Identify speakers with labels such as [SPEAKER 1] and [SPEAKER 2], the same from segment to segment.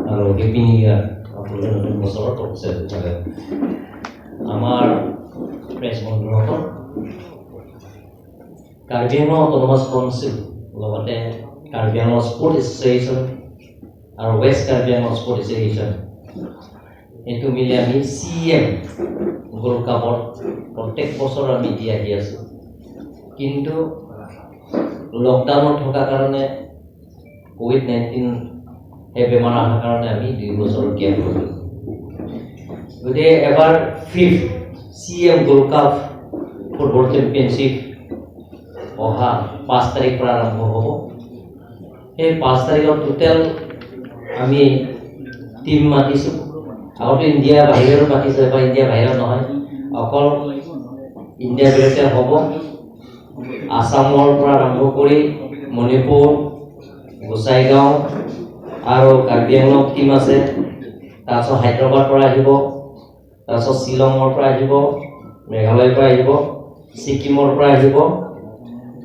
[SPEAKER 1] আৰু happy new ইয়াৰ। আপোনালোকে নতুন বছৰত থাকে আমাৰ প্ৰেছ বন্ধুসকল, কাৰ্বি আংলং অট'নমাছ কাউন্সিল, লগতে কাৰ্বি আংলং স্পৰ্ট এছ'চিয়েশ্যন আৰু west Karbi Anglong sport association, এইটো মিলি আমি চি এম গোল্ড কাপৰ প্ৰত্যেক বছৰ আমি দি আহি আছোঁ। কিন্তু লকডাউনত থকাৰ কাৰণে, ক'ভিড-19 সেই বেমাৰ অহাৰ কাৰণে আমি 2 বছৰ গেপ হৈ গ'ল। গতিকে এবাৰ fifth CM Gold Cup Football Championship অহা 5 তাৰিখৰ পৰা আৰম্ভ হ'ব। সেই 5 তাৰিখত টোটেল আমি টীম মাতিছোঁ। আগতে ইণ্ডিয়া বাহিৰৰো মাতিছোঁ, এবাৰ ইণ্ডিয়া বাহিৰত নহয়, অকল ইণ্ডিয়াৰ ভিতৰতে হ'ব। আছামৰ পৰা আৰম্ভ কৰি মণিপুৰ, গোসাইগাঁও আৰু কাৰ্বি আংলং টীম আছে। তাৰপিছত হায়দৰাবাদ পৰা আহিব, তাৰপিছত শ্বিলঙৰ পৰা আহিব, মেঘালয়ৰ পৰা আহিব, ছিকিমৰ পৰা আহিব,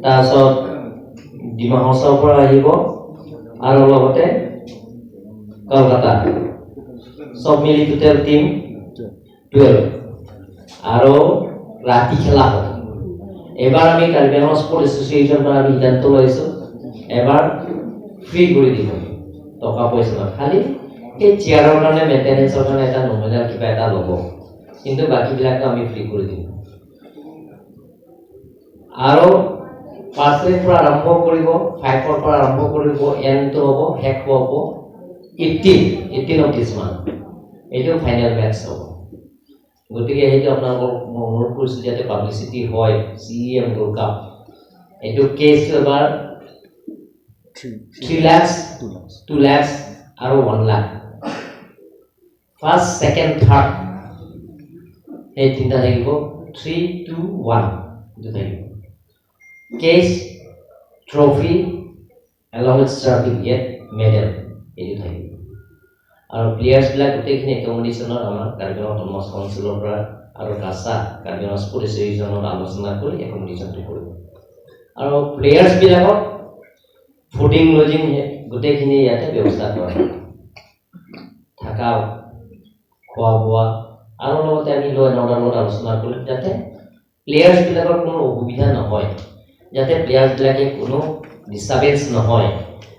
[SPEAKER 1] তাৰপিছত ডিমা হাছাওৰ পৰা আহিব আৰু লগতে কলকাতা, চব মিলি টোটেল টীম 12 আৰু ৰাতি খেলা হ'ব। এইবাৰ আমি কাৰ্বি আংলং স্পৰ্ট এছ'চিয়েশ্যনৰ পৰা আমি সিদ্ধান্ত লৈছোঁ, এবাৰ ফ্ৰী কৰি দিব, টকা পইচা নহয়। খালি এই চেয়াৰৰ কাৰণে, মেইনটেনেঞ্চৰ কাৰণে এটা নমিনেল কিবা এটা ল'ব, কিন্তু বাকীবিলাকো আমি ফ্ৰী কৰি দিম। আৰু 5 তাৰিখৰ পৰা আৰম্ভ কৰিব, 5ৰ পৰা আৰম্ভ কৰিব, এণ্ডটো হ'ব, শেষ হ'ব 18 অফ this month. এইটো ফাইনেল মেটচ হ'ব। গতিকে সেইটো আপোনালোকক মই অনুৰোধ কৰিছোঁ যাতে পাব্লিচিটি হয়। চি এম গোল্ড কাপ এইটো কেছটো এবাৰ 3 লাখছ, 2 লাখছ আৰু 1 লাখ, ফাৰ্ষ্ট, ছেকেণ্ড, থাৰ্ড সেই তিনিটা থাকিব। থ্ৰী, টু, ওৱান এইটো থাকিব। Cash, trophy along with certificate, medal এইটো থাকিব। আৰু প্লেয়াৰ্ছবিলাক গোটেইখিনি একমডেশ্যনত আমাৰ কাৰ্বি আংলং অট'নমাছ কাউন্সিলৰ পৰা আৰু কাছা, কাৰ্বি আংলং স্পৰ্ট এছ'চিয়েশ্যনত আলোচনা কৰি একমডেশ্যনটো কৰিব। আৰু প্লেয়াৰ্ছবিলাকক ফুডিং, লজিং গোটেইখিনি ইয়াতে ব্যৱস্থা কৰা হ'ব, থকা, খোৱা বোৱা। আৰু লগতে আমি ল এণ্ড অৰ্ডাৰ লগত আলোচনা কৰিম যাতে প্লেয়াৰ্ছবিলাকৰ কোনো অসুবিধা নহয়, যাতে প্লেয়াৰ্ছবিলাকে কোনো ডিষ্টাৰ্বেঞ্চ নহয়,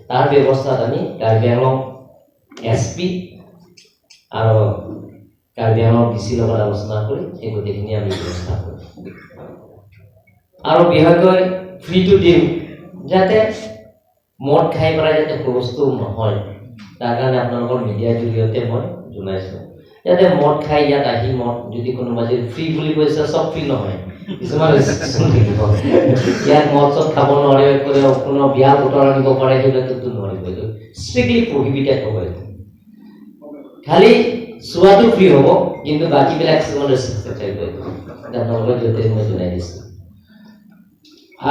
[SPEAKER 1] তাৰ ব্যৱস্থাত আমি কাৰ্বি আংলং এছ পি আৰু কাৰ্বি আংলং ডি চিৰ লগত আলোচনা কৰি সেই গোটেইখিনি আমি ব্যৱস্থা কৰিম। আৰু বিশেষকৈ ফ্ৰীটো দিম যাতে মদ খাই পেলাই যাতে হুলস্থুল নহয়, তাৰ কাৰণে আপোনালোকৰ মিডিয়াৰ জৰিয়তে মই জনাইছোঁ, যাতে মদ খাই ইয়াত আহি মদ যদি কোনোবা যদি ফ্ৰী বুলি কৈছে, চব ফ্ৰী নহয়, কিছুমান ৰেষ্ট্ৰিকশ্যন থাকিব। ইয়াত মদ চদ খাব নোৱাৰে, কোনো বিয়া বতৰ আনিব পাৰে, সেইবিলাকতো নোৱাৰিব। এইটো ষ্ট্ৰিক্টলি প্ৰহিবিটেড হ'ব। এইটো খালি চোৱাটো ফ্ৰী হ'ব, কিন্তু বাকীবিলাক কিছুমান ৰেষ্ট্ৰিকশ্যন থাকিব। এইটো আপোনালোকৰ জৰিয়তে মই জনাই দিছোঁ।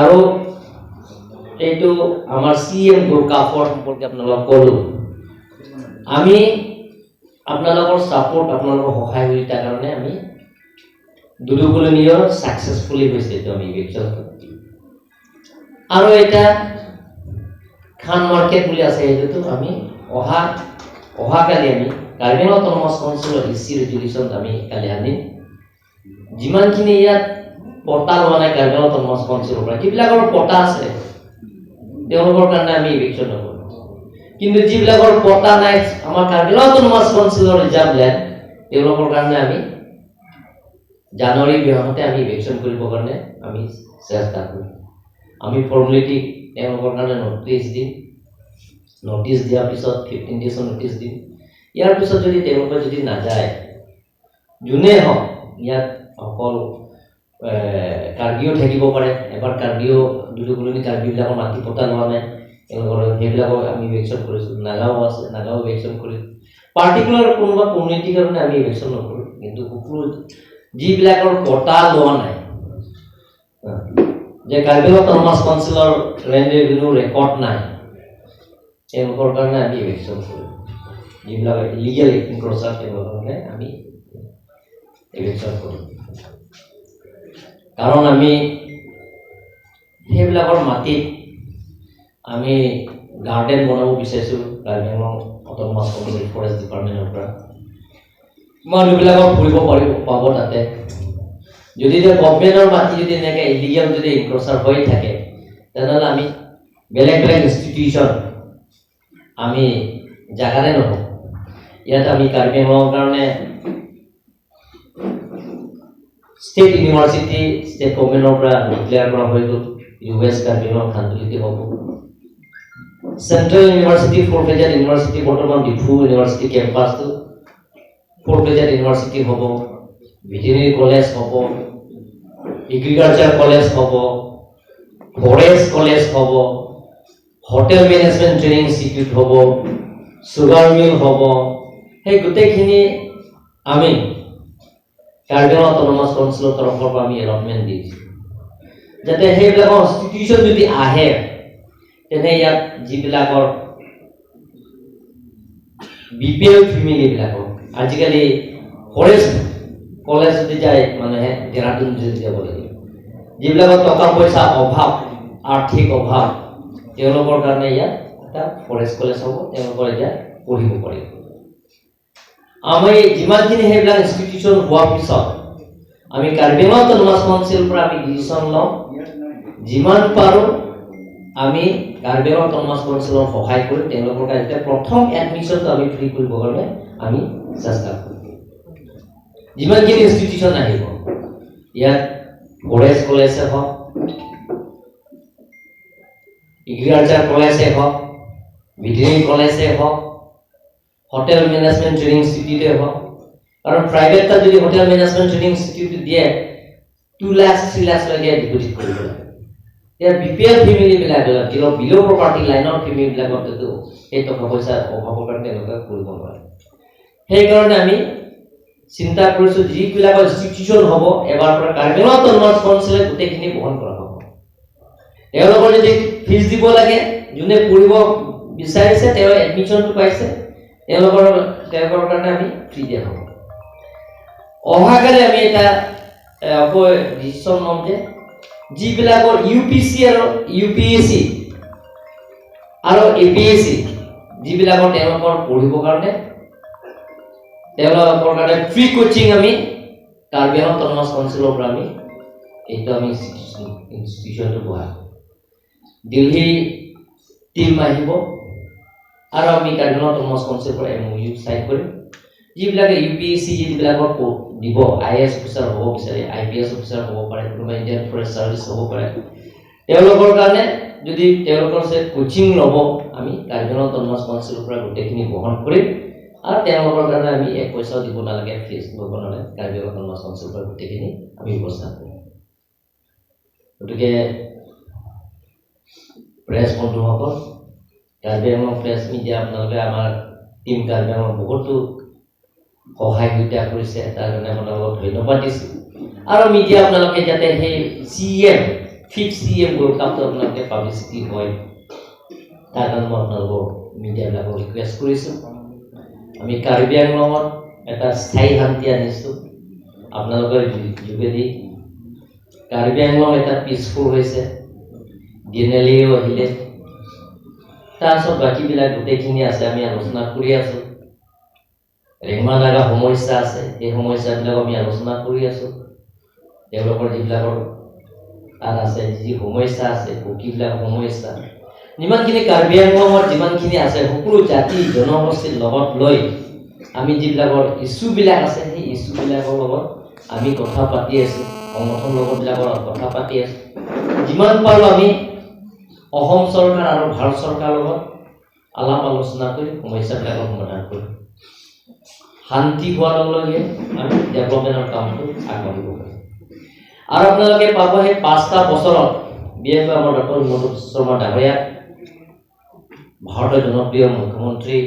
[SPEAKER 1] আৰু এইটো আমাৰ চি এম গোল্ড কাপৰ সম্পৰ্কে আপোনালোকক ক'লোঁ। আমি আপোনালোকৰ ছাপৰ্ট, আপোনালোকৰ সহায় সহযোগিতাৰ কাৰণে আমি দুদুকলনীয় ছাকচেছফুলি হৈছে এইটো আমি ইভিকশ্যনটো। আৰু এটা খান মাৰ্কেট বুলি আছে, সেইটোতো আমি অহাকালি আমি কাৰ্বি আংলং অট'নমাছ কাউন্সিলৰ ই চি ৰেজুলেশ্যন আমি কালি আনিম। যিমানখিনি ইয়াত পট্টা লোৱা নাই কাৰ্বি আংলং অট'নমাছ কাউন্সিলৰ পৰা, যিবিলাকৰ পট্টা আছে তেওঁলোকৰ কাৰণে আমি ইভিকশ্যন নকৰোঁ। কিন্তু যিবিলাকৰ পট্টা নাই, আমাৰ কাৰ্বি আংলং অট'নমাছ কাউন্সিলৰ ৰিজাৰ্ভ লেণ্ড, তেওঁলোকৰ কাৰণে আমি জানুৱাৰী মাহতে আমি ইভিকশ্যন কৰিবৰ কাৰণে আমি চেষ্টা কৰিম। আমি ফৰ্মেলিটি তেওঁলোকৰ কাৰণে নটিচ দিম। নটিচ দিয়াৰ পিছত 15 ডেইজৰ নটিচ দিম। ইয়াৰ পিছত যদি তেওঁলোকে যদি নাযায়, যোনেই হওক, ইয়াত অকল কাৰ্বিও থাকিব পাৰে। এবাৰ কাৰ্বিও, দুদুকলনি কাৰ্বিবিলাকৰ মাটি পট্টা লোৱা নাই তেওঁলোকৰ, সেইবিলাকক আমি ইভিকশ্যন কৰিছোঁ। নাগাও আছে, নাগাও ইভিকশ্যন কৰিম। পাৰ্টিকুলাৰ কোনোবা কমিউনিটিৰ কাৰণে আমি ইভিকশ্যন নকৰোঁ, কিন্তু সকলো যিবিলাকৰ পট্টা লোৱা নাই, যে কাৰ্বি অট'নমাছ কাউন্সিলৰ লেণ্ড ৰেভিনিউ ৰেকৰ্ড নাই, তেওঁলোকৰ কাৰণে আমি ইভিকশ্যন কৰিম। যিবিলাক ইলিগেল এনক্ৰ'চাৰ, তেওঁলোকৰ কাৰণে আমি ইভিকশ্যন কৰিম। কাৰণ আমি সেইবিলাকৰ মাটিত আমি গাৰ্ডেন বনাব বিচাৰিছোঁ। Karbi Anglong autonomous council forest ডিপাৰ্টমেণ্টৰ পৰা। মানুহবিলাকক ফুৰিব পাৰিব পাব তাতে। যদি এতিয়া গভমেণ্টৰ মাটি যদি এনেকৈ ইলিগেল যদি এনক্ৰ'চাৰ হৈ থাকে, তেনেহ'লে আমি বেলেগ বেলেগ ইনষ্টিটিউশ্যন আমি জাগাৰে নহ'ব। ইয়াত আমি কাৰ্বি আংলঙৰ কাৰণে ষ্টেট ইউনিভাৰ্চিটি ষ্টেট গভমেণ্টৰ পৰা ডিক্লেয়াৰ কৰা হৈ গ'ল, ৱেষ্ট কাৰ্বি আংলং খানতুলিতে হ'ব। চেণ্ট্ৰেল ইউনিভাৰ্চিটি, ফ'ৰ ফেজাত ইউনিভাৰ্চিটি, বৰ্তমান ডিফু ইউনিভাৰ্চিটি কেম্পাছটো ফ'ৰ ফেজাত ইউনিভাৰ্চিটি হ'ব, ভেটেৰিনেৰী কলেজ হ'ব, এগ্ৰিকালচাৰ কলেজ হ'ব, ফৰেষ্ট কলেজ হ'ব, হোটেল মেনেজমেণ্ট ট্ৰেইনিং ইনষ্টিটিউট হ'ব, চুগাৰ মিল হ'ব। সেই গোটেইখিনি আমি কাৰ্বি আংলং অট'নমাছ কাউন্সিলৰ তৰফৰ পৰা আমি এলটমেণ্ট দিছোঁ, যাতে সেইবিলাকৰ ইনষ্টিটিউশ্যন যদি আহে, তেনে ইয়াত যিবিলাকৰ বিপিএল ফেমিলিবিলাকৰ, আজিকালি ফৰেষ্ট কলেজ যদি যায় মানুহে দেৰাদুন যদি যাব লাগিব, যিবিলাকৰ টকা পইচা অভাৱ, আৰ্থিক অভাৱ, তেওঁলোকৰ কাৰণে ইয়াত এটা ফৰেষ্ট কলেজ হ'ব, তেওঁলোকৰ এতিয়া পঢ়িব পাৰিব। আমি যিমানখিনি সেইবিলাক ইনষ্টিটিউশ্যন হোৱাৰ পিছত আমি কাৰ্বি আংলং অট'নমাছ কাউন্সিলৰ পৰা আমি ডিচিশ্যন লওঁ, যিমান পাৰোঁ আমি কাৰ্বি আংলং অট'নমাছ কাউন্সিলৰ সহায় কৰি তেওঁলোকৰ কাৰণে এতিয়া প্ৰথম এডমিশ্যনটো আমি ফ্ৰী কৰিবৰ কাৰণে আমি চেষ্টা কৰিম। যিমানখিনি ইনষ্টিটিউশ্যন আহিব ইয়াত, ফৰেষ্ট কলেজে হওক, এগ্ৰিকালচাৰ কলেজে হওক, ভেটেৰিনেৰী কলেজে হওক, হোটেল মেনেজমেণ্ট ট্ৰেইনিং ইনষ্টিটিউটে হওক, কাৰণ প্ৰাইভেট তাত যদি হোটেল মেনেজমেণ্ট ট্ৰেইনিং ইনষ্টিটিউট দিয়ে, 2 লাখ 3 লাখলৈকে ডিপজিট কৰিব লাগে। এতিয়া বিপিএল ফেমিলিবিলাক, যিবিলাক বিল' প্ৰপাৰ্টি লাইনৰ ফেমিলিবিলাকতো সেই টকা পইচাৰ অভাৱৰ কাৰণে তেওঁলোকে কৰিব নোৱাৰে। সেইকাৰণে আমি চিন্তা কৰিছোঁ, যিবিলাকৰ ইনষ্টিটিউশ্যন হ'ব, এবাৰ পৰা কাৰ্বি আংলং অট'নমাছ কাউন্সিলে গোটেইখিনি বহন কৰা হ'ব। তেওঁলোকৰ যদি ফিজ দিব লাগে, যোনে পঢ়িব বিচাৰিছে, তেওঁ এডমিশ্যনটো পাইছে, তেওঁলোকৰ কাৰণে আমি ফ্ৰী দিয়া হ'ব। অহাকালি আমি এটা আকৌ ডিচিশ্যন ল'ম যে যিবিলাকৰ ইউপিচি আৰু ইউপিএছচি আৰু এপিএছচি যিবিলাকৰ তেওঁলোকৰ পঢ়িবৰ কাৰণে, তেওঁলোকৰ কাৰণে ফ্ৰী কোচিং আমি কাৰ্বি আংলং অট'নমাছ কাউন্সিলৰ পৰা আমি এইটো আমি ইনষ্টিটিউশ্যনটো বহাম। দিল্লী টীম আহিব আৰু আমি কাৰ্বি আংলং অট'নমাছ কাউন্সিলৰ পৰা এমঅ'ইউ চাইন কৰিম। যিবিলাকে ইউপিএছচি যিবিলাকৰ দিব, আইএএছ অফিচাৰ হ'ব বিচাৰে, আইপিএছ অফিচাৰ হ'ব পাৰে, কোনোবা ইণ্ডিয়ান ফৰেষ্ট ছাৰ্ভিচ হ'ব পাৰে, তেওঁলোকৰ কাৰণে যদি তেওঁলোকৰ কোচিং ল'ব, আমি কাৰ্বি আংলং অট'নমাছ কাউন্সিলৰ পৰা গোটেইখিনি বহন কৰিম আৰু তেওঁলোকৰ কাৰণে আমি এক পইচাও দিব নালাগে, ফিজ ল'ব নালাগে। কাৰ্বি আংলং অট'নমাছ কাউন্সিলৰ পৰা গোটেইখিনি আমি ব্যৱস্থা কৰিম। গতিকে প্ৰেছ বন্ধুসকল, কাৰ্বি আংলং প্ৰেছ মিডিয়া, আপোনালোকে আমাৰ টীম কাৰ্বি আংলং বহুতো সহায় সুবিধা কৰিছে, তাৰ কাৰণে আপোনালোকক ধন্যবাদ দিছোঁ। আৰু মিডিয়া আপোনালোকে যাতে সেই CM, fifth CM gold কাপটো আপোনালোকে পাব্লিচিটি হয়, তাৰ কাৰণে মই আপোনালোকৰ মিডিয়াবিলাকক ৰিকুৱেষ্ট কৰিছোঁ। আমি কাৰ্বি আংলঙত এটা স্থায়ী শান্তি আনিছোঁ আপোনালোকৰ যোগেদি। কাৰ্বি আংলং এটা পিচফুল হৈছে, ডিএনএলএও আহিলে, তাৰপিছত বাকীবিলাক গোটেইখিনি আছে, আমি আলোচনা কৰি আছোঁ। ৰেংমা নাগা সমস্যা আছে, সেই সমস্যাবিলাক আমি আলোচনা কৰি আছোঁ। তেওঁলোকৰ যিবিলাকৰ তাত আছে, যি সমস্যা আছে, কুকিবিলাক সমস্যা, যিমানখিনি কাৰ্বি আংলঙত যিমানখিনি আছে, সকলো জাতি জনগোষ্ঠীৰ লগত লৈ আমি যিবিলাকৰ ইছ্যুবিলাক আছে, সেই ইছ্যুবিলাকৰ লগত আমি কথা পাতি আছোঁ, সংগঠন লগতবিলাকৰ কথা পাতি আছোঁ। যিমান পাৰোঁ আমি অসম চৰকাৰ আৰু ভাৰত চৰকাৰৰ লগত আলাপ আলোচনা কৰি সমস্যাবিলাকৰ সমাধান কৰিম। শান্তি হোৱাৰ লগে লগে আমি ডেভেলপমেণ্টৰ কামটো আগবাঢ়িব পাৰিম। আৰু আপোনালোকে পাব সেই 5টা বছৰত, বিশেষকৈ আমাৰ ডক্টৰ হিমন্ত বিশ্ব শৰ্মা ডাঙৰীয়া, ভাৰতৰ জনপ্ৰিয় মুখ্যমন্ত্ৰী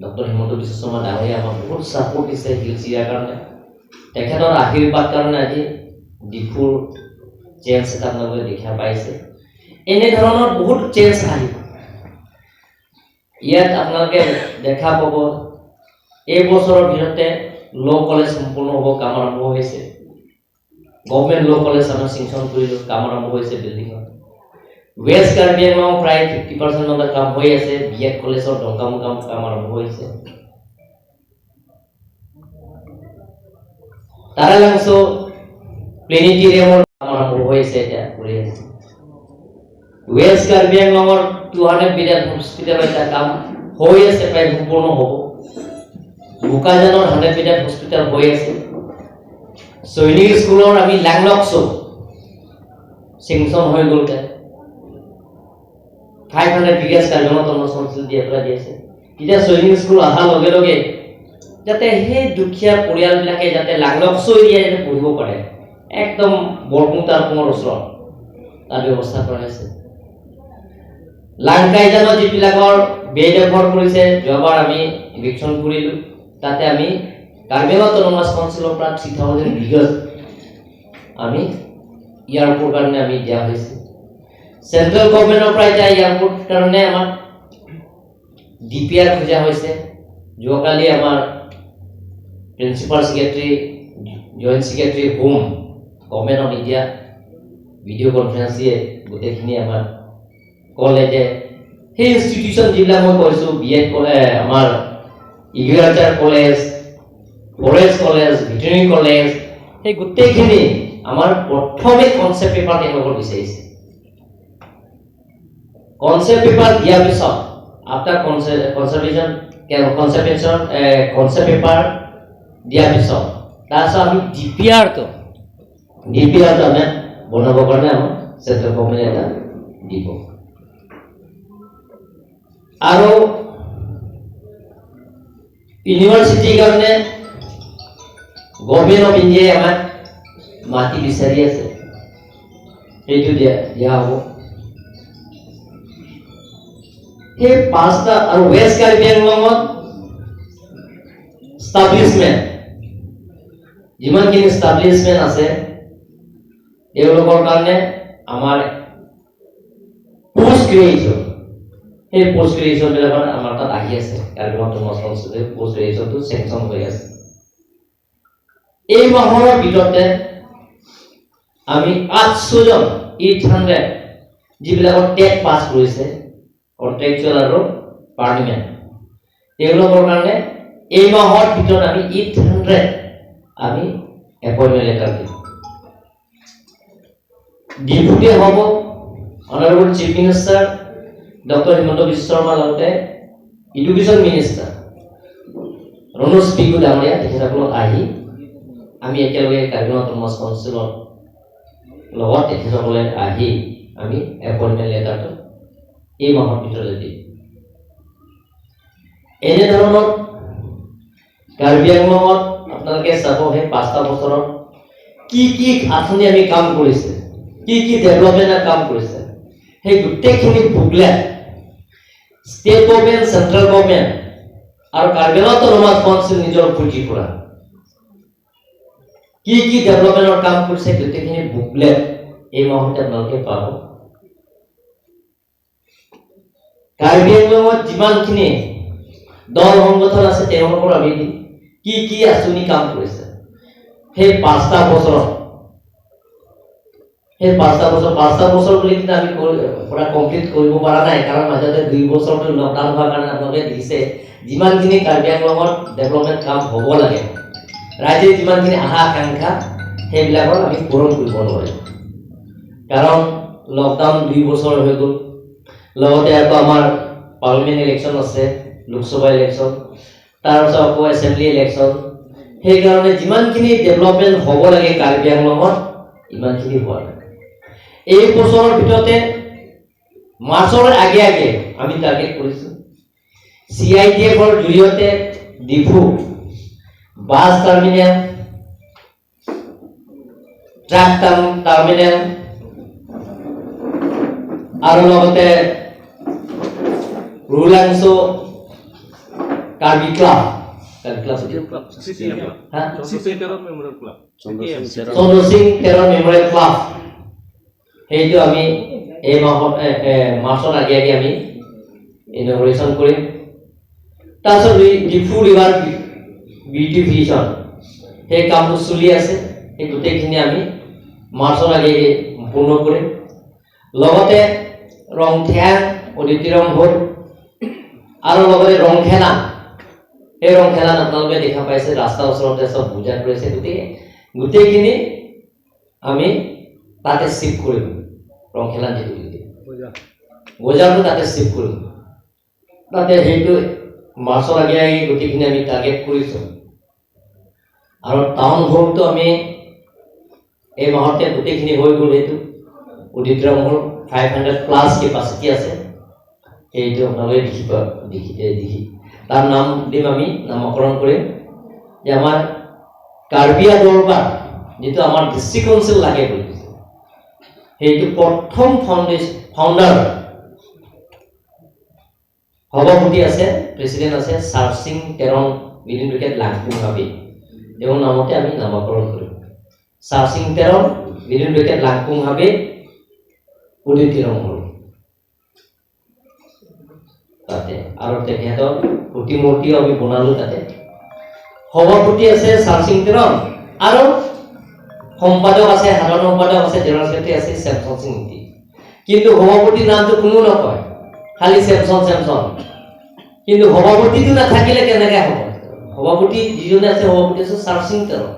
[SPEAKER 1] ডক্টৰ হিমন্ত বিশ্ব শৰ্মা ডাঙৰীয়া আমাক বহুত ছাপোৰ্ট দিছে হিলছ এৰিয়াৰ কাৰণে। তেখেতৰ আশীৰ্বাদ কাৰণে আজি ডিফুৰ চেঞ্জ এটা আপোনালোকে দেখা পাইছে। এনেধৰণৰ বহুত চেঞ্জ আহিব ইয়াত, আপোনালোকে দেখা পাব। এই বছৰৰ ভিতৰতে ল' কলেজ সম্পূৰ্ণ হ'ব, কাম আৰম্ভ হৈছে। গভমেণ্ট ল' কলেজ আমাৰ চেংচন কৰিলোঁ, কাম আৰম্ভ হৈছে বিল্ডিঙত। ৱেষ্ট কাৰ্বি আংলং প্ৰায় 50% মানৰ কাম হৈ আছে। বি এড কলেজৰ ডংকামুকাম কাম আৰম্ভ হৈছে। তাৰালাংছ' প্লেনেটেৰিয়ামৰ কাম আৰম্ভ হৈছে, এতিয়া কৰি আছে। ৱেষ্ট কাৰ্বি আংলঙৰ 200 বেডেড হস্পিটেলৰ এতিয়া কাম হৈ আছে, প্ৰায় সম্পূৰ্ণ হ'ব। বোকাজানৰ 100 বেডেড হস্পিটেল হৈ আছে। সৈনিক স্কুলৰ আমি লাংলকচো চেংচন হৈ গ'ল, 500 বিঘাছ কাৰ্বি আংলং অট'নমাছ কাউন্সিল দিয়া পেলাই দি আছে। এতিয়া সৈনিক স্কুল অহাৰ লগে লগে যাতে সেই দুখীয়া পৰিয়ালবিলাকে যাতে লাংলকচো এৰিয়া যাতে পঢ়িব পাৰে, একদম বৰপুং তাৰপুঙৰ ওচৰত তাৰ ব্যৱস্থা কৰা হৈছে। লাংকাইজানত যিবিলাকৰ বেদখল কৰিছে, যোৱাবাৰ আমি ইভিকশ্যন কৰিলোঁ, তাতে আমি কাৰ্বি আংলং অট'নমাছ কাউন্সিলৰ পৰা 3000 বিঘাছ আমি এয়াৰপৰ্ট কাৰণে আমি দিয়া হৈছে। চেণ্ট্ৰেল গভৰ্ণমেণ্টৰ পৰা এতিয়া এয়াৰপৰ্ট কাৰণে আমাক ডিপিআৰ খোজা হৈছে। যোৱাকালি আমাৰ Principal Secretary, Joint Secretary Home, Government of India video conference দিয়ে গোটেইখিনি আমাক ক'লে যে সেই ইনষ্টিটিউশ্যন যিবিলাক মই কৈছোঁ, বি এড আমাৰ agriculture college, forest college, veterinary college, সেই গোটেইখিনি আমাৰ প্ৰথমে কনচেপ্ট পেপাৰ তেওঁলোকৰ বিচাৰিছে। কনচেপ্ট পেপাৰ দিয়াৰ পিছত, আফটাৰ কনচাৰ্ভেশ্যন কনচাৰ্ভেশ্যন কনচেপ্ট পেপাৰ দিয়াৰ পিছত, তাৰপিছত আমি ডিপিআৰটো আমি বনাবৰ কাৰণে আমাক চেণ্ট্ৰেল গভৰ্ণমেণ্টে এটা দিব। আৰু ইউনিভাৰ্চিটিৰ কাৰণে গভৰ্ণমেণ্ট অফ ইণ্ডিয়াই আমাক মাটি বিচাৰি আছে, সেইটো দিয়া দিয়া হ'ব। সেই পাঁচটা আৰু ৱেষ্ট কাৰ্বি আংলঙত ষ্টাব্লিছমেণ্ট, যিমানখিনি ষ্টাব্লিছমেণ্ট আছে, তেওঁলোকৰ কাৰণে আমাৰ পোষ্ট গ্ৰেজুৱেশ্যন, সেই পোষ্ট গ্ৰেজুৱেশ্যনবিলাকৰ আমাৰ তাত আহি আছে। কাৰ্বি অট'নমাছ কাউন্সিলে পোষ্ট গ্ৰেজুৱেশ্যনটো চেংচন হৈ আছে। এই মাহৰ ভিতৰতে আমি 800 জন, 800 যিবিলাকৰ টেট পাছ কৰিছে, কণ্ট্ৰেকচুৱেল আৰু পাৰ্মানেণ্ট, তেওঁলোকৰ কাৰণে এই মাহৰ ভিতৰত আমি 800 আমি এপইণ্টমেণ্ট লেটাৰ দিম। ডিপুটি হ'ব honourable chief minister doctor Himanta Biswa শৰ্মাৰ লগতে এডুকেশ্যন মিনিষ্টাৰ ৰণোজ পেগু ডাঙৰীয়া, তেখেতসকলক আহি আমি একেলগে কাৰ্বি অট'নমাছ কাউন্সিলৰ লগত তেখেতসকলে আহি আমি এপইণ্টমেণ্ট লেটাৰটো এই মাহৰ ভিতৰতে দিম। এনেধৰণৰ কাৰ্বি আংলঙত আপোনালোকে চাব, সেই 5টা বছৰত কি কি আঁচনি আমি কাম কৰিছে, কি কি ডেভেলপমেণ্টৰ কাম কৰিছে, সেই গোটেইখিনি booklet state government, central government আৰু কাৰ্বি আংলং অট'নমাছ কাউন্সিল নিজৰ পুঁজিৰ পৰা কি কি ডেভেলপমেণ্টৰ কাম কৰিছে, গোটেইখিনি বুকলেট এই মাহতে আপোনালোকে পাব। কাৰ্বি আংলঙত যিমানখিনি দল সংগঠন আছে, তেওঁলোকৰ আমি দিম কি কি আঁচনি কাম কৰিছে সেই 5টা বছৰত। সেই 5টা বছৰ, 5টা বছৰ বুলি কিন্তু আমি পুৰা কমপ্লিট কৰিব পৰা নাই, কাৰণ মাজতে 2 বছৰটো লকডাউন হোৱাৰ কাৰণে আপোনালোকে দেখিছে যিমানখিনি কাৰ্বি আংলঙত ডেভেলপমেণ্ট কাম হ'ব লাগে, ৰাইজে যিমানখিনি আশা আকাংক্ষা, সেইবিলাকৰ আমি পূৰণ কৰিব নোৱাৰিম, কাৰণ লকডাউন 2 বছৰ হৈ গ'ল। লগতে আকৌ আমাৰ পাৰ্লিমেণ্ট ইলেকশ্যন আছে, লোকসভা ইলেকশ্যন, তাৰপিছত আকৌ এছেম্বলি ইলেকশ্যন। সেইকাৰণে যিমানখিনি ডেভেলপমেণ্ট হ'ব লাগে কাৰ্বি আংলঙত, ইমানখিনি হোৱা নাই। এই বছৰৰ ভিতৰতে মাৰ্চৰ আগে আগে আমি টাৰ্গেট কৰিছোঁ চিআইডিএফৰ জৰিয়তে Diphu bus terminal, truck terminal আৰু লগতে ৰুলাংছ' কাৰ্বি ক্লাব, কাৰ্বি ক্লাব, হা, চন্দ্ৰসিং তেৰণ মেমৰিয়েল ক্লাব, সেইটো আমি এই মাহত মাৰ্চৰ আগে আগে আমি ইনঅগুৰেশ্যন কৰিম। তাৰপিছত ডিফু ৰিভাৰ বিউটিফিকেশ্যন, সেই কামটো চলি আছে, সেই গোটেইখিনি আমি মাৰ্চৰ আগে আগে সম্পূৰ্ণ কৰিম। লগতে ৰংথিয়াং অদিতিৰং হ'ল আৰু লগতে ৰংখেলা, সেই ৰংখেলাত আপোনালোকে দেখা পাইছে ৰাস্তাৰ ওচৰতে চব পূজা কৰিছে। গতিকে গোটেইখিনি আমি তাতে চিফ্ট কৰিম। ৰংখেলা যিটো বজাৰটো তাতে চিফ্ট কৰিম, তাতে সেইটো মাৰ্চৰ আগে আগে গোটেইখিনি আমি টাৰ্গেট কৰিছোঁ। আৰু টাউন হলটো আমি এই মাহতে গোটেইখিনি হৈ গ'ল। সেইটো অডিটৰিয়াম হল 500+ কেপাচিটি আছে, সেইটো আপোনালোকে দেখি দেখি দেখি তাৰ নাম দিম, আমি নামকৰণ কৰিম যে আমাৰ কাৰ্বিয়া দৰবাৰ, যিটো আমাৰ ডিষ্ট্ৰিক্ট কাউঞ্চিল লাগে বুলি কৈছে, সেইটো প্ৰথম ফাউণ্ডাৰ সভাপতি আছে, প্ৰেচিডেণ্ট আছে চাৰচিং টেৰণ উইদিন ব্ৰেকেট লাংপুং হাবি, তেওঁৰ নামতে আমি নামকৰণ কৰিম। চাৰচিং টেৰণ উইদিন ব্ৰেকেট লাংপুং হাবি উদিতিৰং হল তাতে। আৰু তেখেতৰ প্ৰতিমূৰ্তিও আমি বনালোঁ তাতে। সভাপতি আছে চাৰচিং টেৰণ আৰু সম্পাদক আছে, সাধাৰণ সম্পাদক আছে, জেনেৰেল ছেক্ৰেটাৰী আছে চেমচন সিং। কিন্তু সভাপতিৰ নামটো কোনো নকয়, খালি চেমচন চেমচন। কিন্তু সভাপতিটো নাথাকিলে কেনেকৈ হ'ব? সভাপতি যিজনে আছে, সভাপতি আছে চাৰচিং তেৰণ,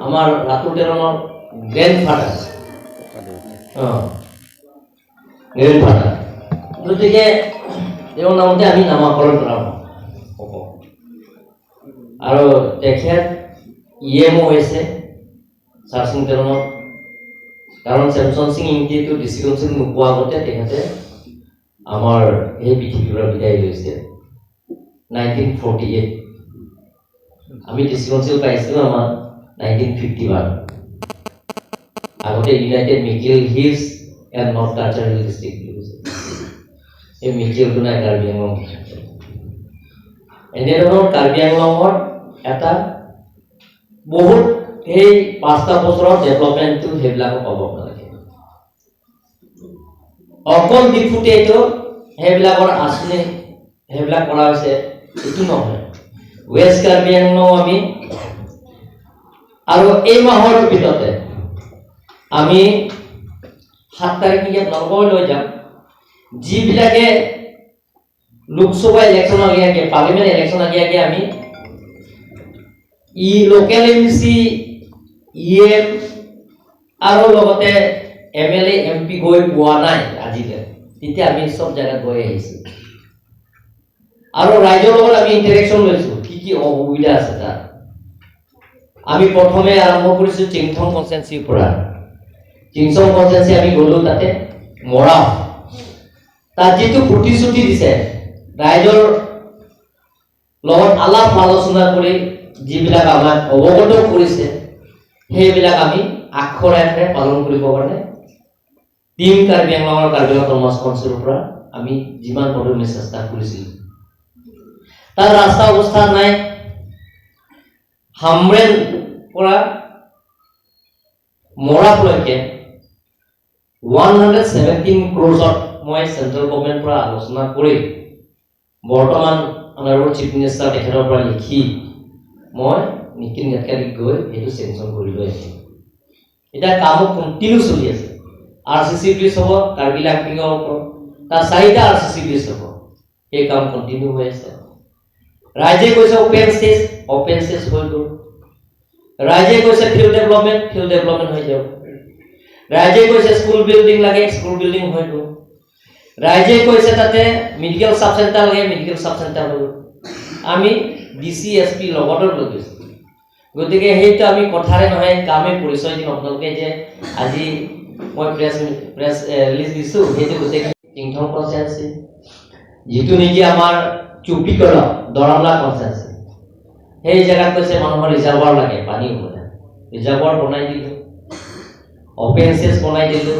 [SPEAKER 1] আমাৰ ৰাতুল তেৰণৰ গ্ৰেণ্ড ফাদাৰ, গ্ৰেণ্ড ফাদাৰ। গতিকে তেওঁৰ নামতে আমি নামাকৰণ কৰা হ'ব। আৰু তেখেত ই এমো হৈছে চাৰচিং তেৰণৰ, কাৰণ চেমচন সিং ইংতিটো ডিষ্ট্ৰিক্ট কাউঞ্চিল নোপোৱা আগতে তেখেতে আমাৰ সেই পৃথিৱীৰ পৰা বিদায় লৈছে 1948। আমি ডিষ্ট্ৰিক্ট কাউঞ্চিল পাইছিলোঁ আমাৰ 1951। আগতে United Mikir Hills and North Cachar Hill District বুলি কৈছে। এই মিকিলটো নাই কাৰ্বি আংলং। এনেধৰণৰ কাৰ্বি আংলঙৰ এটা বহুত সেই 5টা বছৰৰ ডেভেলপমেণ্টটো সেইবিলাকো পাব আপোনালোকে। অকল ডিফুতে এইটো সেইবিলাকৰ আঁচনি সেইবিলাক কৰা হৈছে এইটো নহয়, ৱেষ্ট কাৰ্বি আংলং আমি আৰু এই মাহৰ ভিতৰতে আমি 7 তাৰিখ নেকি আপোনালোকক লৈ যাম, যিবিলাকে লোকসভা ইলেকশ্যন আগে আগে, পাৰ্লিমেণ্ট ইলেকশ্যন আগে আগে আমি ই local M C, E M আৰু লগতে M L A, M P গৈ পোৱা নাই আজিলৈ, তেতিয়া আমি চব জেগাত গৈ আহিছোঁ আৰু ৰাইজৰ লগত আমি ইণ্টাৰেকশ্যন লৈছোঁ, কি কি অসুবিধা আছে তাত। আমি প্ৰথমে আৰম্ভ কৰিছোঁ চিংথং কনষ্টেঞ্চিৰ পৰা। চিংথং কনষ্টেঞ্চি আমি গ'লোঁ, তাতে মৰাও তাত যিটো প্ৰতিশ্ৰুতি দিছে, ৰাইজৰ লগত আলাপ আলোচনা কৰি যিবিলাক আমাক অৱগত কৰিছে, সেইবিলাক আমি আখৰে আখৰে পালন কৰিবৰ কাৰণে টিম কাৰ্বি আংলঙৰ কাৰ্বি অট'নমাছ কাউন্সিলৰ পৰা আমি যিমান পাৰোঁ আমি চেষ্টা কৰিছিলোঁ। তাৰ ৰাস্তা অৱস্থা নাই, হামৰেন পৰা মৰাপলৈকে 117 ক্ৰ'ৰ্ছত মই চেণ্ট্ৰেল গভৰ্ণমেণ্ট পৰা আলোচনা কৰি বৰ্তমান অনাৰেবল চিফ মিনিষ্টাৰ তেখেতৰ পৰা লিখি মই নীতিন গাডকাৰীক গৈ সেইটো চেংচন কৰি লৈ আহিম। এতিয়া কামো কণ্টিনিউ চলি আছে। আৰ চি চি ব্ৰিজ হ'ব কাৰ্বি লাংপিঙৰ ওপৰত, তাৰ 4টা আৰ চি চি ব্ৰিজ হ'ব, সেই কাম কণ্টিনিউ হৈ আছে। ৰাইজে কৈছে অপেন ষ্টেজ, অপেন ষ্টেজ হৈ গ'ল। ৰাইজে কৈছে ফিল্ড ডেভেলপমেণ্ট, ফিল্ড ডেভেলপমেণ্ট হৈ যাব। ৰাইজে কৈছে স্কুল বিল্ডিং লাগে, স্কুল বিল্ডিং হৈ গ'ল। ৰাইজে কৈছে তাতে মেডিকেল চাব চেণ্টাৰ লাগে, মেডিকেল চাব চেণ্টাৰ হৈ গ'ল। আমি ডি চি এছ পি লগতো লৈ গৈছোঁ। গতিকে সেইটো আমি কথাৰে নহয়, কামে পৰিচয় দিম আপোনালোকে যে আজি মই প্ৰেছ প্ৰেছ ৰিলিজ দিছোঁ, সেইটো গোটেইখিনি টিংথং কনষ্টেঞ্চি, যিটো নেকি আমাৰ চুপিকল দৰমলা কনষ্টেঞ্চি, সেই জেগাত কৈছে মানুহৰ ৰিজাৰ্ভাৰ লাগে পানী হ'বলৈ, ৰিজাৰ্ভাৰ বনাই দিলোঁ, অপেন চেছ বনাই দিলোঁ,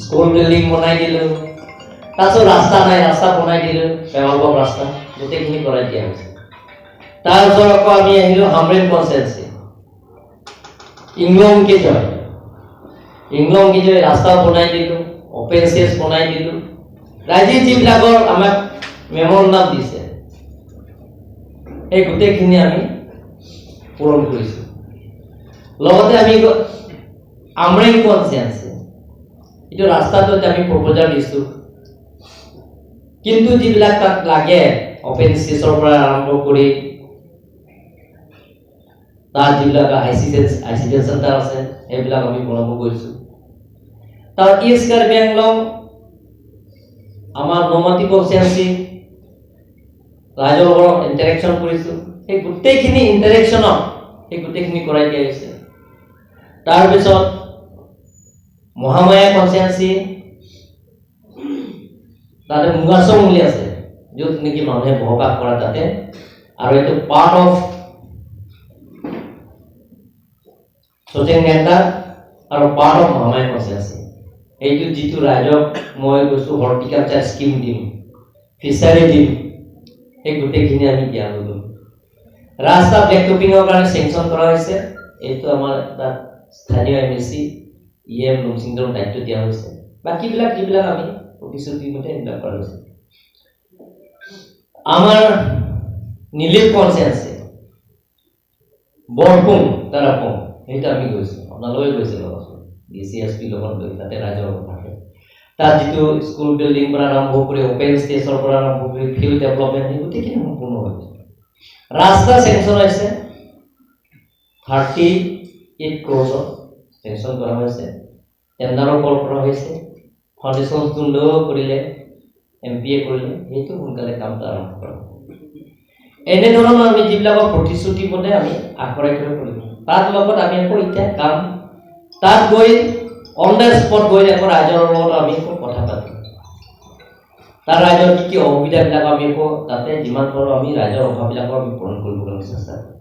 [SPEAKER 1] স্কুল বিল্ডিং বনাই দিলোঁ, তাৰপিছত ৰাস্তা নাই, ৰাস্তা বনাই দিলোঁ, পেৱালবক ৰাস্তা গোটেইখিনি কৰাই দিয়া হৈছে। তাৰপিছত আকৌ আমি আহিলোঁ হামৰেন কনষ্টেঞ্চি, ইংলং কেজয়, ইংলং কেজয় ৰাস্তা বনাই দিলোঁ, অপেন চেছ বনাই দিলোঁ। ৰাইজে যিবিলাকৰ আমাক মেমৰেণ্ডাম দিছে সেই গোটেইখিনি আমি পূৰণ কৰিছোঁ। লগতে আমি আমৰেং কনষ্টেঞ্চি, এইটো ৰাস্তাটোত আমি প্ৰপ'জাল দিছোঁ, কিন্তু যিবিলাক তাত লাগে অপেন স্পেচৰ পৰা আৰম্ভ কৰি তাত যিবিলাক I C D S centre আছে, সেইবিলাক আমি বনাব গৈছোঁ। তাৰ ইষ্ট কাৰ্বি আংলং আমাৰ নমাটি কনষ্টিটুৱেঞ্চি ৰাইজৰ লগত ইণ্টাৰেকশ্যন কৰিছোঁ। সেই গোটেইখিনি ইণ্টাৰেকশ্যনত সেই গোটেইখিনি কৰাই দিয়া হৈছে। তাৰপিছত মহামায়া কনষ্টিটুৱেঞ্চি, তাতে মুগাচং বুলি আছে, য'ত নেকি মানুহে বসবাস কৰে তাতে, আৰু এইটো পাৰ্ট অফ চচেং আৰু পাৰ্ট অফ মহামায়া কনষ্টিটুৱেঞ্চি। এইটো যিটো ৰাইজক মই কৈছোঁ হৰ্টিকালচাৰ স্কিম দিম, ফিচাৰী দিম, সেই গোটেইখিনি আমি দিয়া হৈ গ'ল। ৰাস্তা ব্লেক টপিঙৰ কাৰণে চেংচন কৰা হৈছে। এইটো আমাৰ তাত স্থানীয় M A C, E M লুমচিংদৰক দায়িত্ব দিয়া হৈছে। বাকীবিলাক যিবিলাক আমি প্ৰতিশ্ৰুতি মতে সেইবিলাক কৰা হৈছে। আমাৰ নিলিপ কনষ্টিটুৱেঞ্চি, বৰপুং তাৰাপুং, সেইটো আমি গৈছোঁ, আপোনালোকে গৈছে লগত ডি চি এছ পিৰ লগত গৈ তাতে ৰাইজৰ লগত থাকে। তাত যিটো স্কুল বিল্ডিং পৰা আৰম্ভ কৰি অপেন স্পেচৰ পৰা আৰম্ভ কৰি ফিল্ড ডেভেলপমেণ্ট, সেই গোটেইখিনি সম্পূৰ্ণ হৈ গৈছে। ৰাস্তা চেংচন হৈছে, 38 ক্ৰ'ৰ্ছত চেংচন কৰা হৈছে, টেণ্ডাৰো কল কৰা হৈছে, ফাউণ্ডেশ্যন ষ্টোনো কৰিলে, এম পি এ কৰিলে, সেইটো সোনকালে কামটো আৰম্ভ কৰা হ'ব। এনেধৰণৰ আমি যিবিলাকৰ প্ৰতিশ্ৰুতি মতে আমি আখৰে আখৰে কৰিম। তাৰ লগত আমি আকৌ এতিয়া কাম তাত গৈ অন the spot গৈ আকৌ ৰাইজৰ লগত আমি আকৌ কথা পাতিম। তাৰ ৰাইজৰ কি কি অসুবিধাবিলাক আমি আকৌ তাতে যিমান পাৰোঁ আমি ৰাইজৰ অভাৱবিলাকৰ আমি পূৰণ কৰিব কাৰণে চেষ্টা কৰিম।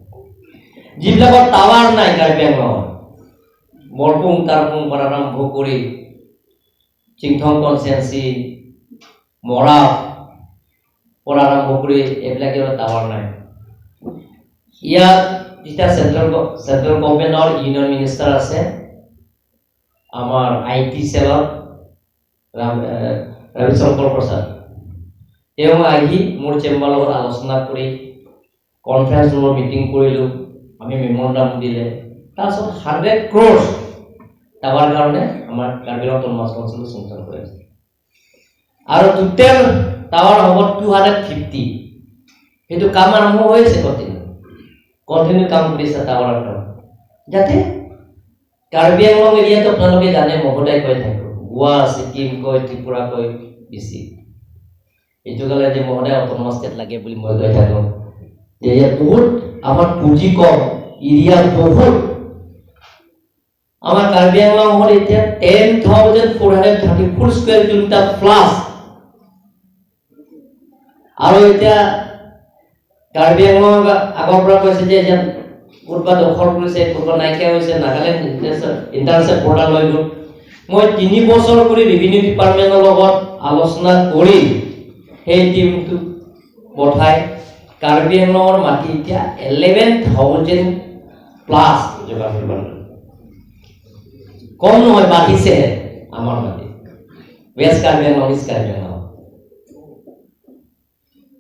[SPEAKER 1] যিবিলাকৰ টাৱাৰ নাই কাৰ্বি আংলঙত, বৰপুং তাৰপুং পৰা আৰম্ভ কৰি চিংথং কনষ্টিটুৱেঞ্চি, মৰা পৰা আৰম্ভ কৰি এইবিলাকে টাৱাৰ নাই। ইয়াত যেতিয়া চেণ্ট্ৰেল গভৰ্ণমেণ্টৰ ইউনিয়ন মিনিষ্টাৰ আছে, আমাৰ I T চেলত ৰবিশংকৰ প্ৰসাদ, তেওঁ আহি মোৰ চেম্বাৰৰ লগত আলোচনা কৰি কনফাৰেঞ্চ ৰুমৰ মিটিং কৰিলোঁ আমি, মেমৰেণ্ডাম দিলে। তাৰপিছত 100 ক্ৰ'ৰ্ছ টাৱাৰ কাৰণে আমাৰ কাৰ্বি আংলং অট'নমাছ কাউন্সিলে চেংচন কৰিছে আৰু টোটেল টাৱাৰ হ'ব 250। সেইটো কাম আৰম্ভ হৈছে, কণ্টিনিউ কণ্টিনিউ কাম কৰিছে টাৱাৰৰ কাম। যাতে কাৰ্বি আংলং এৰিয়াটো আপোনালোকে জানে, মহোদয় কৈ থাকোঁ, গোৱা, ছিকিম কয়, ত্ৰিপুৰা কয় বেছি। এইটো কাৰণে যে মহোদয় অট'নমাছ ষ্টেট লাগে বুলি মই কৈ থাকোঁ যে ইয়াত বহুত আমাৰ পুঁজি কম, এৰিয়া বহুত। আমাৰ কাৰ্বি আংলঙত এতিয়া 10,434 square kilometer plus। আৰু এতিয়া কাৰ্বি আংলং আগৰ পৰা কৈছে যে এতিয়া ক'ৰবাত দখল কৰিছে, ক'ৰবাত নাইকিয়া হৈছে, নাগালেণ্ড ইণ্টাৰনেশ্যনেল বৰ্ডাৰ লৈ গ'ল। মই 3 বছৰ কৰি ৰেভিনিউ ডিপাৰ্টমেণ্টৰ লগত আলোচনা কৰি সেই টীমটোক পঠাই কাৰ্বি আংলঙৰ মাটি এতিয়া 11,000 প্লাছ যোগাৰ কৰিব পাৰিলোঁ। কম নহয়, বাঢ়িছেহে আমাৰ মাটি, ৱেষ্ট কাৰ্বি আংলং, ইষ্ট কাৰ্বি আংলং।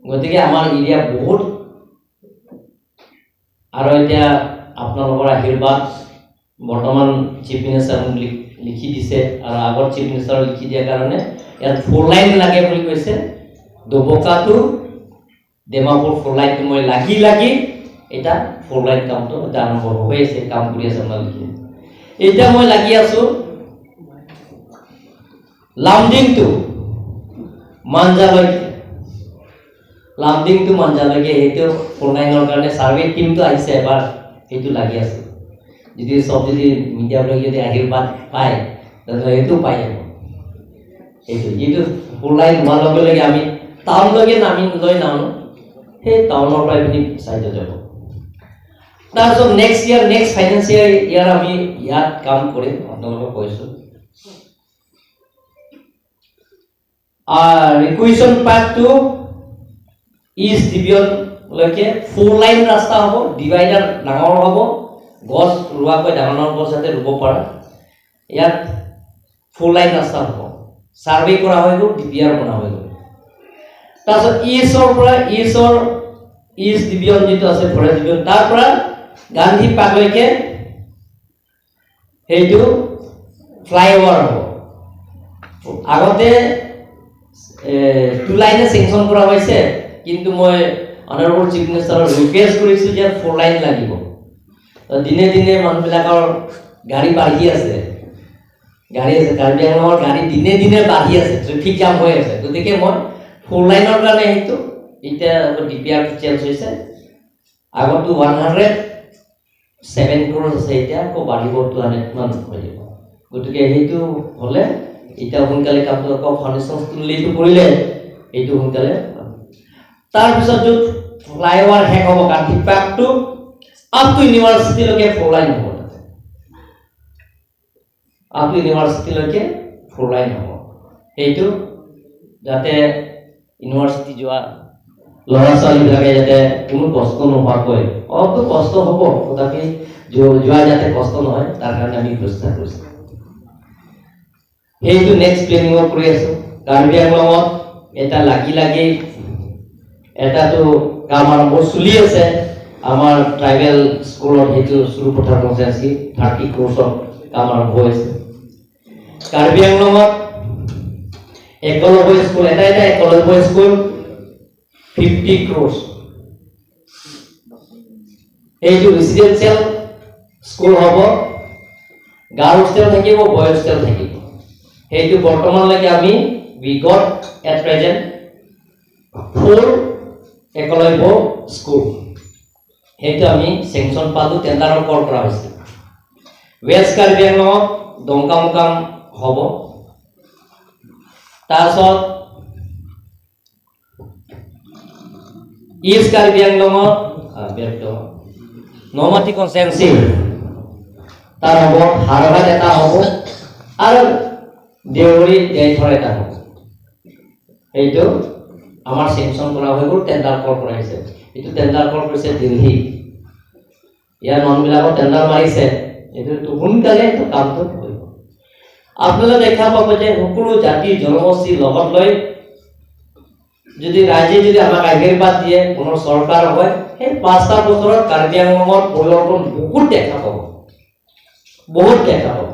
[SPEAKER 1] গতিকে আমাৰ এৰিয়া বহুত। আৰু এতিয়া আপোনালোকৰ আশীৰ্বাদ, বৰ্তমান চিফ মিনিষ্টাৰ মোক লিখি দিছে আৰু আগত চিফ মিনিষ্টাৰ লিখি দিয়াৰ কাৰণে ইয়াত ফ'ৰ লাইন লাগে বুলি কৈছে। ডবকাটো ডিমাপুৰ ফ'ৰ লাইনটো মই লাগি লাগি এতিয়া ফ'ৰ লাইন কামটো এতিয়া আৰম্ভ হৈ আছে, কাম কৰি আছে আপোনালোকে। এতিয়া মই লাগি আছোঁ লামডিংটো মাঞ্জালৈকে, লামডিংটো মাঞ্জালৈকে সেইটো ফ'ৰ লাইনৰ কাৰণে ছাৰ্ভে টিমটো আহিছে এবাৰ, সেইটো লাগি আছে। যদি চব যদি মিডিয়াবিলাক যদি আশীৰ্বাদ পায়, তেনেহ'লে সেইটো পাই যাব। সেইটো যিটো ফ'ৰ লাইন হোৱাৰ লগে লগে আমি টাউনলৈকে নামি লৈ নানো, সেই টাউনৰ পৰা এইপিনি চাইডত যাব। তাৰপিছত next year, next financial year আমি ইয়াত কাম কৰিম, আপোনালোকক কৈছোঁ। ৰিকুৱেশ্যন পাৰ্কটো ইষ্ট ডিভিজনলৈকে ফ'ৰ লাইন ৰাস্তা হ'ব, ডিভাইডাৰ ডাঙৰ হ'ব, গছ ৰোৱাকৈ ডাঙৰ ডাঙৰ গছ যাতে ৰুব পাৰা। ইয়াত ফ'ৰ লাইন ৰাস্তা হ'ব, ছাৰ্ভে কৰা হৈ গ'ল, ডিপিআৰ বনোৱা হৈ গ'ল। তাৰপিছত ইষ্টৰ পৰা, ইষ্টৰ ইষ্ট ডিভিজন যিটো আছে, ফৰেষ্ট ডিভিজন, তাৰ পৰা গান্ধী পাৰ্কলৈকে সেইটো ফ্লাইঅভাৰ হ'ব। আগতে টু লাইনে চেংচন কৰা হৈছে, কিন্তু মই অনাৰেবল চিফ মিনিষ্টাৰক ৰিকুৱেষ্ট কৰিছোঁ যে ফ'ৰ লাইন লাগিব। দিনে দিনে মানুহবিলাকৰ গাড়ী বাঢ়ি আছে, গাড়ী আছে কাৰ্বি আংলঙৰ গাড়ী দিনে দিনে বাঢ়ি আছে, ট্ৰেফিক জাম হৈ আছে। গতিকে মই ফ'ৰ লাইনৰ কাৰণে সেইটো এতিয়া DPR change হৈছে। আগতো 107 ক্ৰ'ৰ আছে, এতিয়া আকৌ বাঢ়িব 200 মান হৈ যাব। গতিকে সেইটো হ'লে এতিয়া সোনকালে কামটো আকৌ ফাউণ্ডেশ্যন ষ্টনটো কৰিলে এইটো সোনকালে। তাৰপিছত য'ত ফ্লাইঅভাৰ শেষ হ'ব, গান্ধী পাৰ্কটো আপ টু ইউনিভাৰ্চিটিলৈকে ফ'ৰ লাইন হ'ব, তাতে আপ টু ইউনিভাৰ্চিটিলৈকে ফ'ৰ লাইন হ'ব। সেইটো যাতে ইউনিভাৰ্চিটি যোৱা ল'ৰা ছোৱালীবিলাকে যাতে কোনো কষ্ট নোহোৱাকৈ, অলপতো কষ্ট হ'ব, তথাপি যোৱা যাতে কষ্ট নহয়, তাৰ কাৰণে আমি ব্যৱস্থা কৰিছোঁ। সেইটো নেক্সট প্লেনিঙত কৰি আছোঁ। কাৰ্বি আংলঙত এটা লাগি লাগি এটাতো কাম আৰম্ভ চলি আছে আমাৰ ট্ৰাইবেল স্কুলত, সেইটো সৰুপথাৰ কনষ্টিটুৱেঞ্চি 30 ক্ৰ'ৰ্ছত কাম আৰম্ভ হৈছে। কাৰ্বি আংলঙত একলব্য স্কুল এটা, এটা একলব্য স্কুল 50 ক্ৰ'ৰ্ছ, এইটো ৰেচিডেঞ্চিয়েল স্কুল হ'ব, গাৰ্ল হোষ্টেল থাকিব, বয় হোষ্টেল থাকিব। সেইটো বৰ্তমানলৈকে আমি we got at present four Eklavya school, সেইটো আমি চেংচন পালোঁ, টেণ্ডাৰৰ কল কৰা হৈছে। ৱেষ্ট কাৰ্বি আংলঙত ডংকামুকাম হ'ব। তাৰপিছত ইষ্ট কাৰ্বি আংলঙত নমাটি কনষ্টিটুৱেঞ্চি তাৰ হ'ব, হাৰঘাট এটা হ'ব আৰু দেউৰী দেইথৰ এটা হ'ব। সেইটো আমাৰ চেংচন কৰা হৈ গ'ল, টেণ্ডাৰ কল কৰা হৈছে। এইটো টেণ্ডাৰ কল কৰিছে দিল্লী, ইয়াৰ মানুহবিলাকৰ টেণ্ডাৰ মাৰিছে। এইটো সোনকালে এইটো কামটো কৰিব। আপোনালোকে দেখা পাব যে সকলো জাতি জনগোষ্ঠীৰ লগত লৈ যদি ৰাইজে যদি আমাক আশীৰ্বাদ দিয়ে, পুনৰ চৰকাৰ হয়, সেই 5টা বছৰত কাৰ্বি আংলঙৰ পৰিৱৰ্তন বহুত দেখা পাব, বহুত দেখা পাব।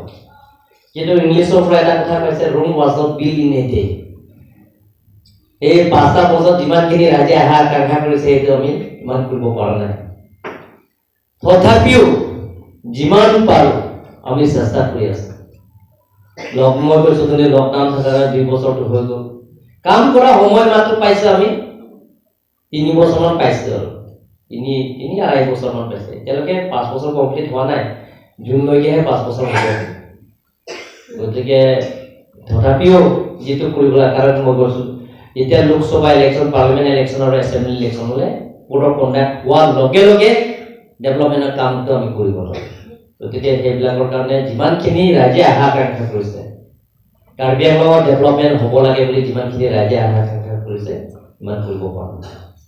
[SPEAKER 1] কিন্তু ইংলিছৰ পৰা এটা কথা কৈছে, "Rome was not built in a day." এই 5টা বছৰত যিমানখিনি ৰাইজে আশা আকাংক্ষা কৰিছে, সেইটো আমি ইমান কৰিব পৰা নাই। তথাপিও যিমান পাৰোঁ আমি চেষ্টা কৰি আছোঁ। লক মই কৈছোঁ, তুমি লকডাউন থকাৰ কাৰণে 2 বছৰটো হৈ গ'ল। কাম কৰা সময় মাত্ৰ পাইছোঁ আমি 3 বছৰমান পাইছোঁ, আৰু তিনি তিনি আঢ়াই বছৰমান পাইছে। এতিয়ালৈকে 5 বছৰ কমপ্লিট হোৱা নাই, জুনলৈকেহে 5 বছৰ হ'ব। গতিকে তথাপিও যিটো কৰিব লাগে, কাৰণ মই কৈছোঁ, এতিয়া লোকসভা ইলেকশ্যন, পাৰ্লিমেণ্ট ইলেকশ্যন আৰু এছেম্বলি ইলেকশ্যন হ'লে কোড অফ কণ্ডাক্ট হোৱাৰ লগে লগে ডেভেলপমেণ্টৰ কামটো আমি কৰিব লাগে। গতিকে সেইবিলাকৰ কাৰণে যিমানখিনি ৰাইজে আশা আকাংক্ষা কৰিছে, কাৰ্বি আংলঙৰ ডেভেলপমেণ্ট হ'ব লাগে বুলি যিমানখিনি ৰাইজে আশা আকাংক্ষা কৰিছে, ইমান কৰিব পৰা নাই।